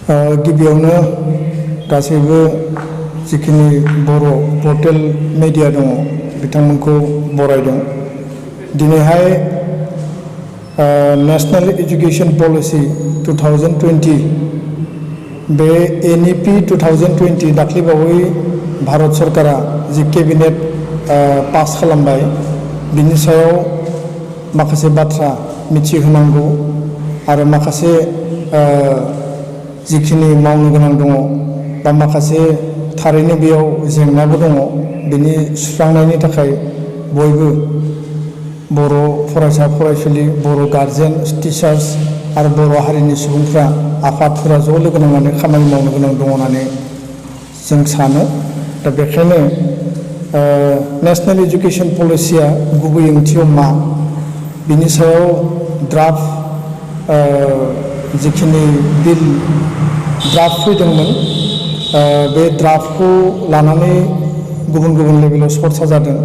गिबियावनो गासैबो जिखिनि बर' पर्टेल मिडिया दङ बिथांमोनखौ बरायदों। दिनैहाय नेशनेल एजुकेशन पलिसि 2020 बे एनईपी 2020 दाख्लैबावै भारत सरकारा जि केबिनेट पास खालामबाय बिनि सायाव माखासे बाथ्रा मिथिहोनांगौ आरो माखासे जिखिनि मावनो गोनां दङ बा माखासे थारैनो बेयाव जेंनाबो दङ बेनि सुस्रांनायनि थाखाय बयबो बर' फरायसा फरायसुलि बर' गार्जेन टिचार्स आरो बर' हारिनि सुबुंफ्रा आफादफोरा ज' लोगो नांनानै खामानि मावनो गोनां दङ होननानै जों सानो। दा बेखायनो नेशनेल एजुकेशन पलिसिया गुबै ओंथियाव मा बिनि सायाव ड्राफ्ट जिखिनि बिल ड्राफ्ट फैदोंमोन बे ड्राफ्टखौ लानानै गुबुन गुबुन लेभेलाव सरसा जादों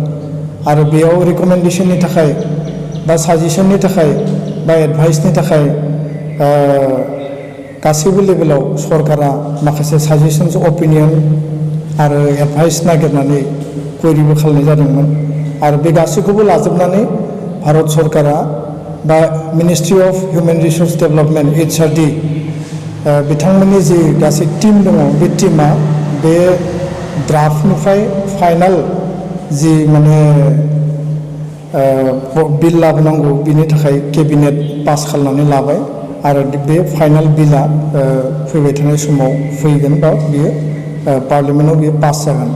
आरो बेयाव रिकमेन्डेशननि थाखाय बा साजेशननि थाखाय बा एडभाइसनि थाखाय गासैबो लेभेलाव सरकारा माखासे साजेशन्स अपिनियन आरो एडभाइस नागिरनानै कुवेरिबो खालामनाय जादोंमोन आरो बे गासैखौबो लाजोबनानै भारत सरकारा बा ministry of human resource development HRD बिथांमोननि जि गासै टीम दङ बे टीमा बे ड्राफ्टनिफ्राय फाइनाल जि माने बिल लाबोनांगौ बिनि थाखाय केबिनेट पास खालामनानै लाबाय आरो बे फाइनाल बिला फैबाय थानाय समाव फैगोन बा बियो पार्लियामेन्टआव बियो पास जागोन।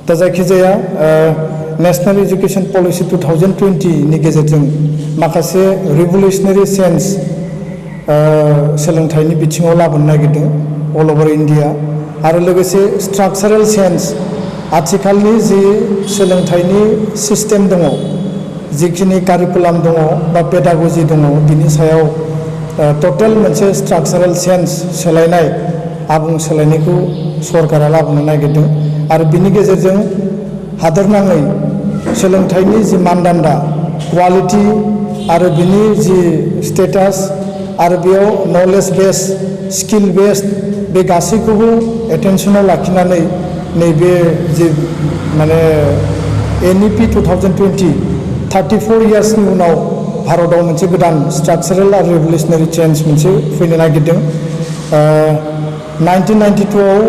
दा जायखिजाया नेशनेल एजुकेशन पलिसि 2020 नि गेजेरजों माखासे रिभलिउसनारि चेन्ज सोलोंथाइनि बिथिङाव लाबोनो नागिरदों अल अभार इन्डिया आरो लोगोसे स्ट्राक्चारेल चेन्ज आथिखालनि जि सोलोंथाइनि सिस्टेम दङ जिखिनि कारिकुलाम दङ बा पेडागजि दङ बिनि सायाव टटेल मोनसे स्ट्राक्चारेल चेन्ज सोलायनाय आबुं सोलायनायखौ सरकारा लाबोनो नागिरदों आरो बिनि गेजेरजों हादोरनाङै सोलोंथाइनि जि मानदान्दा क्वालिटि आरो बिनि जि स्टेटास आरो बेयाव नलेज बेस स्किल बेस्ड बे गासैखौबो एटेनसनाव लाखिनानै नैबे जि माने एनईपी 2020 34 इयार्सनि उनाव भारताव मोनसे गोदान स्ट्राक्चारेल आरो रिभलिउसनारि चेन्ज मोनसे फैनो नागिरदों। 1992आव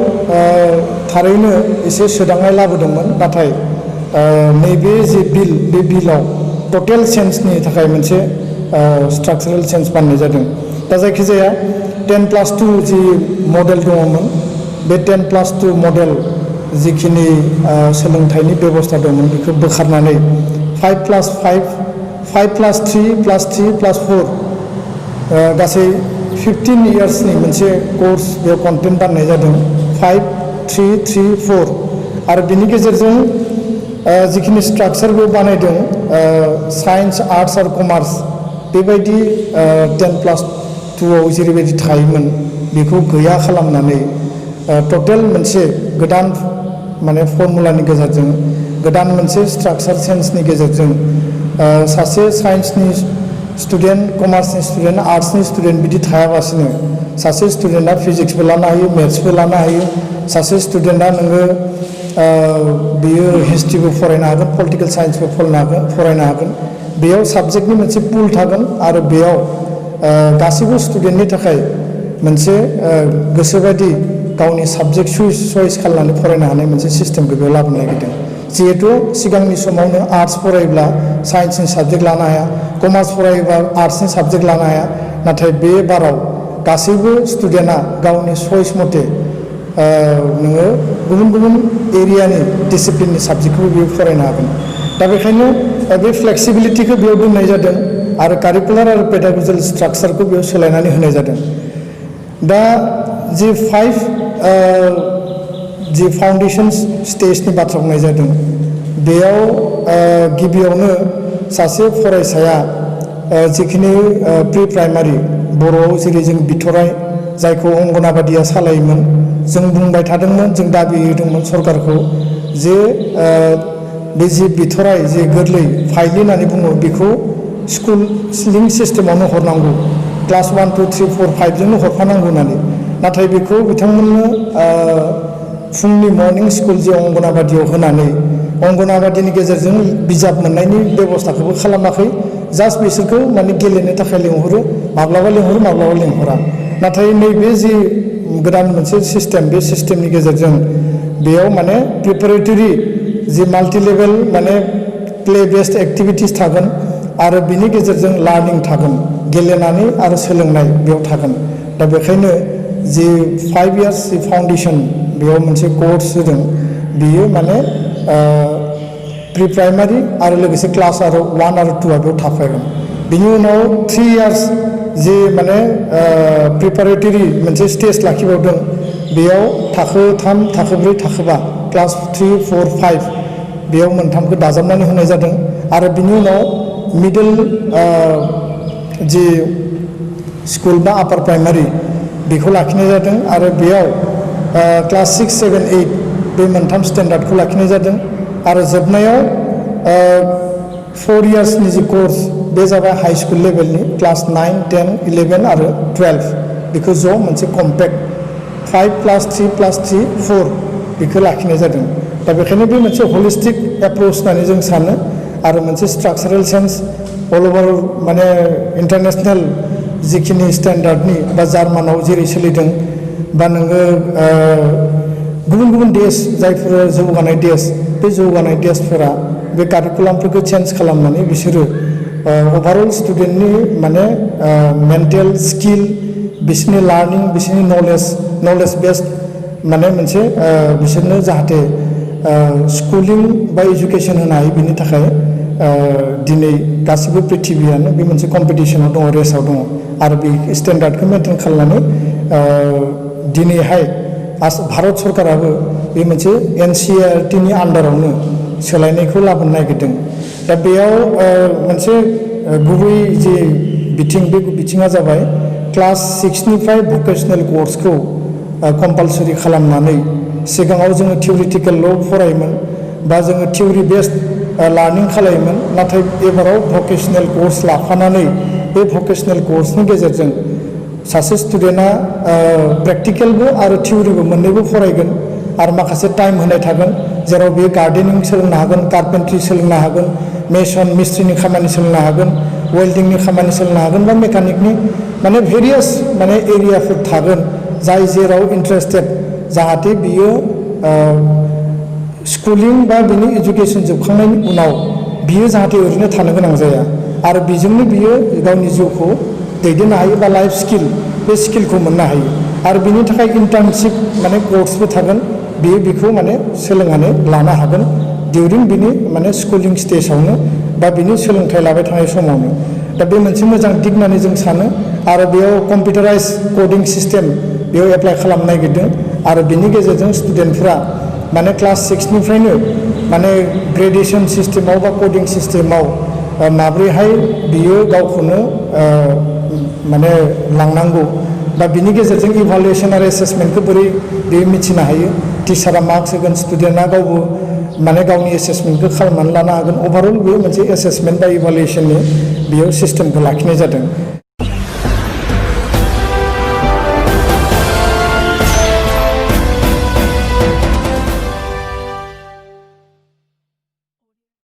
थारैनो एसे सोदांनाय लाबोदोंमोन नाथाय नैबे जि बिल बे बिलाव टटेल चेन्जनि थाखाय मोनसे स्ट्राक्चारेल चेन्ज बानायनाय जादों। दा जायखिजाया 10+2 जि मडेल दङमोन बे 10+2 मडेल जिखिनि सोलोंथाइनि बेबस्था दंमोन बेखौ बोखारनानै 5+5 5+3+3+4 गासै 15 इयार्सनि मोनसे कोर्स बेयाव कन्टेन्ट बानायनाय जादों 5-3-3-4 आरो बिनि गेजेरजों जिखिनि स्ट्राक्चार बेयाव बानायदों साइन्स आर्ट्स आरो कमार्स बेबायदि 10+2आव जेरैबायदि थायोमोन बेखौ गैया खालामनानै टटेल मोनसे गोदान माने फर्मुलानि गेजेरजों गोदान मोनसे स्ट्राक्चार चेन्जनि गेजेरजों सासे साइन्सनि स्टुडेन्ट कमार्सनि स्टुडेन्ट आर्ट्सनि स्टुडेन्ट बिदि थायाबासिनो सासे स्टुडेन्टआ फिजिक्सबो लानो हायो मेथ्सबो लानो हायो सासे स्टुडेन्टआ नोङो बियो हिस्ट्रिबो फरायनो हागोन पलिटिकेल साइन्सबो फरायनो हागोन बेयाव साबजेक्टनि मोनसे पुल थागोन आरो बेयाव गासैबो स्टुडेन्टनि थाखाय मोनसे गोसोबायदि गावनि साबजेक्ट चयस खालामनानै फरायनो हानाय मोनसे सिस्टेमखौ बेयाव लाबोनो नागिरदों। जिहेतु सिगांनि समाव नों आर्ट्स फरायोब्ला साइन्सनि साबजेक्ट लानो हाया कमार्स फरायोब्ला आर्ट्सनि साबजेक्ट लानो हाया नाथाय बे बाराव गासैबो स्टुडेन्टआ गावनि चयस मथे नोङो गुबुन गुबुन एरियानि डिसिप्लिननि साबजेक्टखौबो बेयाव फरायनो हागोन। दा बेखायनो बे फ्लेक्सिबिलिटिखौ बेयाव दोननाय जादों आरो कारिकुलार आरो पेडागजिकेल स्ट्राक्चारखौ बेयाव सोलायनानै होनाय जादों। दा जि 5 जि फाउन्डेसन स्टेजनि बाथ्रा बुंनाय जादों बेयाव गिबियावनो सासे फरायसाया जिखिनि प्रि प्राइमारि बर'आव जेरै जों बिथराइ जायखौ अंगनाबादिया सालायोमोन जों बुंबाय थादोंमोन जों दाबि होदोंमोन सरकारखौ जे बे जि बिथराइ जे गोरलै फाइलि होननानै बुङो बेखौ स्कुल लिंक सिस्टेमावनो हरनांगौ क्लास 1, 2, 3, 4, 5 जोंनो हरफानांगौ होननानै नाथाय बेखौ बिथांमोननो फुंनि मर्निं स्कुल जे अंगनाबादियाव होनानै अंगनाबादिनि गेजेरजों बिजाब मोननायनि बेबस्थाखौबो खालामाखै जास्ट बिसोरखौ माने गेलेनो थाखाय लिंहरो माब्लाबा लिंहरा नाथाय नैबे जि गोदान मोनसे सिस्टेम बे सिस्टेमनि गेजेरजों बेयाव माने प्रिपारेटरि जि माल्टि लेभेल माने प्ले बेस्ड एक्टिभिटिस थागोन आरो बिनि गेजेरजों लार्निं थागोन गेलेनानै आरो सोलोंनाय बेयाव थागोन दा बेखायनो जि 5 इयार्स जि फाउन्डेसन बेयाव मोनसे कोर्स होदों बियो माने प्रि प्राइमारि आरो लोगोसे क्लास आरो 1 आरो 2 बेयाव थाफागोन बिनि उनाव 3 इयार्स जि माने प्रिपारेटरि मोनसे स्टेज लाखिबावदों बेयाव थाखो 3 थाखो 4 थाखो 5 क्लास 3 4 5 बेयाव मोनथामखौ दाजाबनानै होनाय जादों आरो बिनि उनाव मिडल जि स्कुल बा आपार प्राइमारि बेखौ लाखिनाय जादों आरो बेयाव क्लास 6 7 8 बे मोनथाम स्टेन्डार्डखौ लाखिनाय जादों आरो जोबनायाव 4 इयार्सनि जि कोर्स बे जाबाय हाई स्कुल लेभेलनि क्लास 9 10 11 आरो 12 बेखौ ज' मोनसे कम्पेक्ट 5+3+3 4 बेखौ लाखिनाय जादों दा बेखायनो बे मोनसे हलिस्टिक एप्रोच होननानै जों सानो आरो मोनसे स्ट्राक्चारेल सेन्स अल ओभार माने इन्टारनेशनेल जिखिनि स्टेन्डार्डनि बा जार्मानाव जेरै सोलिदों बा नोङो गुबुन गुबुन देश जायफोर जौगानाय देश बे जौगानाय देशफोरा बे कारिकुलामफोरखौ चेन्ज खालामनानै बिसोरो ओभारअल स्टुडेन्टनि माने मेन्टेल स्किल बिसोरनि लार्निं बिसोरनि नलेज बेस्ड माने मोनसे बिसोरनो जाहाथे स्कुलिं बा एजुकेसन होनो हायो बिनि थाखाय दिनै गासिबो प्रिथिबियानो बे मोनसे कम्पिटिसनाव दङ रेसाव दङ आरो बे स्टेन्डार्डखौ मेनटेन खालामनानै दिनैहाय भारत सरकाराबो बे मोनसे NCERTनि आन्डारावनो सोलायनायखौ लाबोनो नागिरदों दा बेयाव मोनसे गुबै जे बिथिं बे बिथिङा जाबाय क्लास 6निफ्राय भकेसनेल कर्सखौ कम्पालसरि खालामनानै सिगाङाव जोङो थिउरिटिकेलल' फरायोमोन बा जोङो थिउरि बेस्ड लार्निं खालायोमोन नाथाय एबाराव भकेसनेल कर्स लाफानानै बे भकेसनेल कर्सनि गेजेरजों सासे स्टुडेन्टआ प्रेक्टिकेलबो आरो थिउरिबो मोननैबो फरायगोन आरो माखासे टाइम होनाय थागोन जेराव बे गार्डेनिं सोलोंनो हागोन कार्पेन्ट्रि सोलोंनो हागोन मेसन मिस्ट्रिनि खामानि सोलोंनो हागोन वेल्डिंनि खामानि सोलोंनो हागोन बा मेकानिकनि माने भेरियास माने एरियाफोर थागोन जाय जेराव इन्टारेस्टेड जाहाथे बियो स्कुलिं बा बिनि एजुकेसन जोबखांनायनि उनाव बियो जाहाथे ओरैनो थानो गोनां जाया आरो बेजोंनो बियो गावनि जिउखौ दैदेननो हायो बा लाइफ स्किल बे स्किलखौ मोननो हायो आरो बिनि थाखाय इन्टार्नशिप माने कर्सबो थागोन बियो बेखौ माने सोलोंनानै लानो हागोन डिउरिं बिनि माने स्कुलिं स्टेजावनो बा बिनि सोलोंथाइ लाबाय थानाय समावनो दा बे मोनसे मोजां दिग होननानै जों सानो आरो बेयाव कम्पिउटाराइज कडिं सिस्टेम बेयाव एप्लाइ खालामनो नागिरदों आरो बिनि गेजेरजों स्टुडेन्टफ्रा माने क्लास 6निफ्रायनो माने ग्रेजुएसन सिस्टेमाव बा कडिं सिस्टेमाव माब्रैहाय बियो गावखौनो माने लांनांगौ बा बिनि गेजेरजों इभालुएसन आरो एसेसमेन्टखौ बोरै बे मिथिनो हायो टिचारा मार्क्स होगोन स्टुडेन्टआ गावबो माने गावनि एसेसमेन्टखौ खालामनानै लानो हागोन अभारअल बे मोनसे एसेसमेन्ट बा इभालुएसननि बेयाव सिस्टेमखौ लाखिनाय जादों